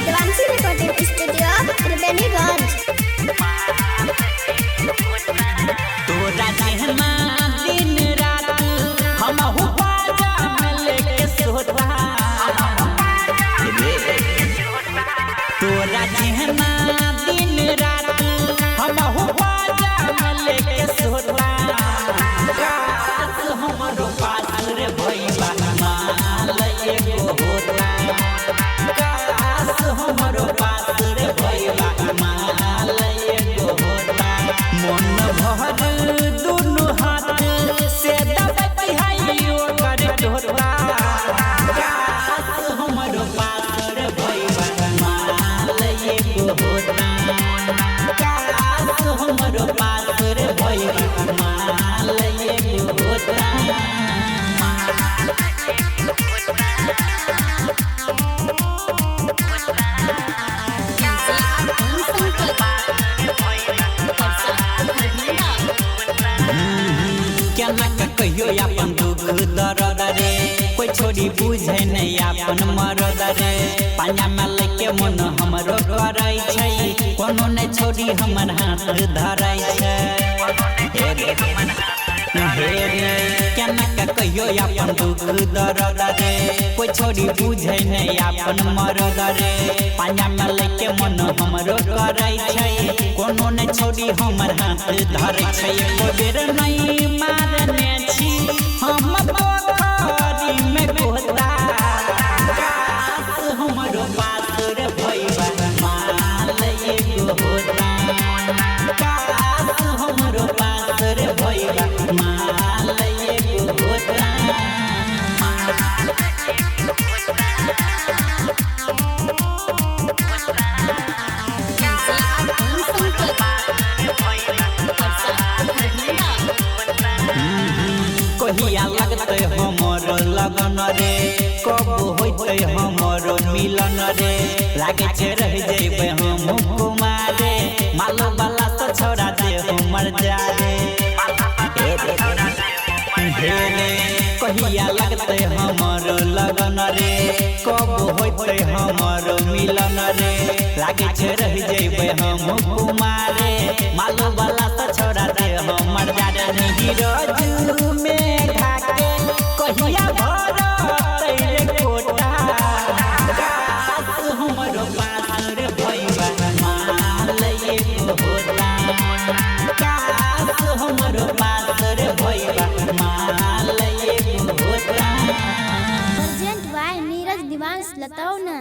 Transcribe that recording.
Devanshi recording studio Triveniganj. तोरा जेहना दिन रात हमहु बाजा में लेके सोता। तोरा जेहना दिन रात हमहु बाजा में लेके सोता। काश हमरो पास रे भइबा माल एगो होता। काश हमरो पास रे भइबा माल एगो होता। मन भर दुनु हाथ से दबई है ओकर टोता। काश हमरो पास रे भइबा माल एगो होता। काश हमरो पास रे भइबा माल एगो होता। केना के कहियो अपन दुख दर्द रे, कोई छोरी बुझे नहीं अपन मरद रे। पानिया में लेके मन हमरो करै छै, कोनो नहीं छोरी हमर हाथ धरै छै। हे रे केना के कहियो अपन दुख दर्द रे, कोई छोरी बुझे नहीं अपन मरद रे। पानिया में लेके मन हमरो करै छै, कोनो नहीं छोरी हमर हाथ धरै छै। एको बेर नहीं मारने छी हम पोखरी में गोता। काश हमरो पास रे भइबा माल एगो होता। काश हमरो पास रे भइबा माल एगो होता। कहिया लगतै हमर लगन रे, कब होइतै हमर मिलन रे। लागै छै रहि जइबै हम कुमारे, मालो वाला से छौड़ा दे हमर जा रे। हे रे कहिया लगतै हमर लगन रे, कब होइतै हमर मिलन रे। लागै छै रहि जइबै हम कुमारे, मालो वाला से छौड़ा दे हमर जा रे। नीरज मेघा के कहिया भरतै रे कोटा। काश हमरो पास रे भइबा माल एगो होता। काश हमरो पास रे भइबा माल एगो होता। Present by Neeraj Divansh Lataona.